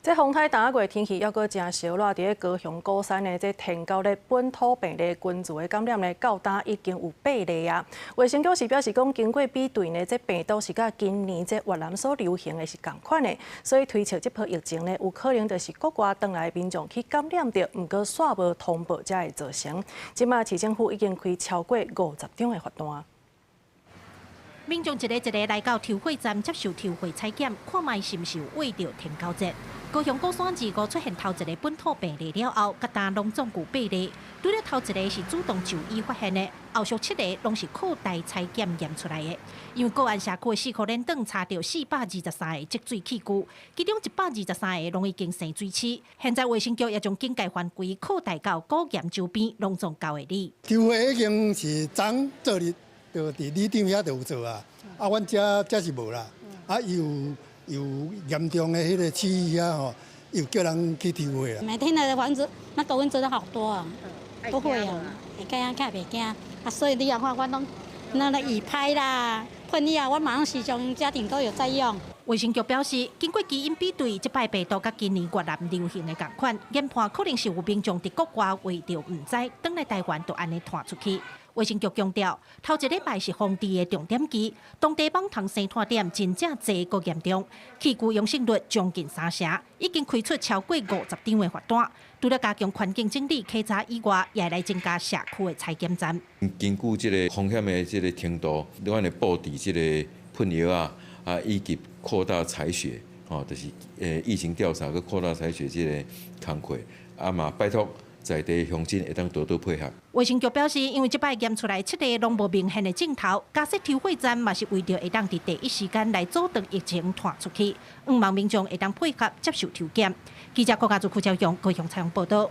這風颱今個月天氣猶閣誠燒熱，佇咧高雄鼓山的這天狗咧本土病例群聚的感染咧，到今已經有八例啊。衛生局是表示講，經過比對呢，這病毒是佮今年這越南所流行的是仝款的，所以推測這波疫情呢，有可能就是國外轉來民眾去感染著，毋過煞無通報才會造成。這馬市政府已經開超過50張的罰單。民眾一个一个來到抽血站接受抽血採檢，看覓是毋是有患著天狗熱。高雄鼓山二五出現頭一个本土病例了後，佮今攏總共八例。除了頭一个是主動就醫發現的，後續七个攏是擴大採檢驗出來的。因為個案社區的四箍連轉查著423個積水器具，其中123個攏已經生水鼠。現在衛生局也將警戒範圍擴大到古岩周邊，攏總九个里。抽血已經是昨做日，就佇里長遐就有做啊，啊，阮遮遮是無啦，啊，有有嚴重的彼個區域遐吼，有叫人去抽血啊。每天的蚊子，那個蚊子都好多啊，都會啊，會驚較袂驚啊，所以你也看我攏那個雨拍啦、噴藥，我馬上時常家庭都有在用。衛生局表示，經過基因比對，這擺病毒佮今年越南流行的仝款，研判可能是有民眾佇國外患著毋知，轉來台灣就按呢傳出去。衛生局強調，頭一禮拜是防治的重點期，當地網通生湠點真正濟閣嚴重，器具陽性率將近三成，已經開出超過50張的罰單。除了加強環境整理、檢查以外，也來增加社區的採檢站。根據這個風險的這個程度，阮會布置這個噴藥啊，啊以及擴大採血，吼，就是疫情調查閣擴大採血這个工課，啊嘛拜託在地鄉親會當多多配合。衛生局表示，因為這擺驗出來七個攏無明顯的症頭，加設抽血站嘛是為著會當佇第一時間來阻斷疫情傳出去，向望民眾會當配合接受抽檢。記者郭家祖、邱昭雄高雄採訪報導。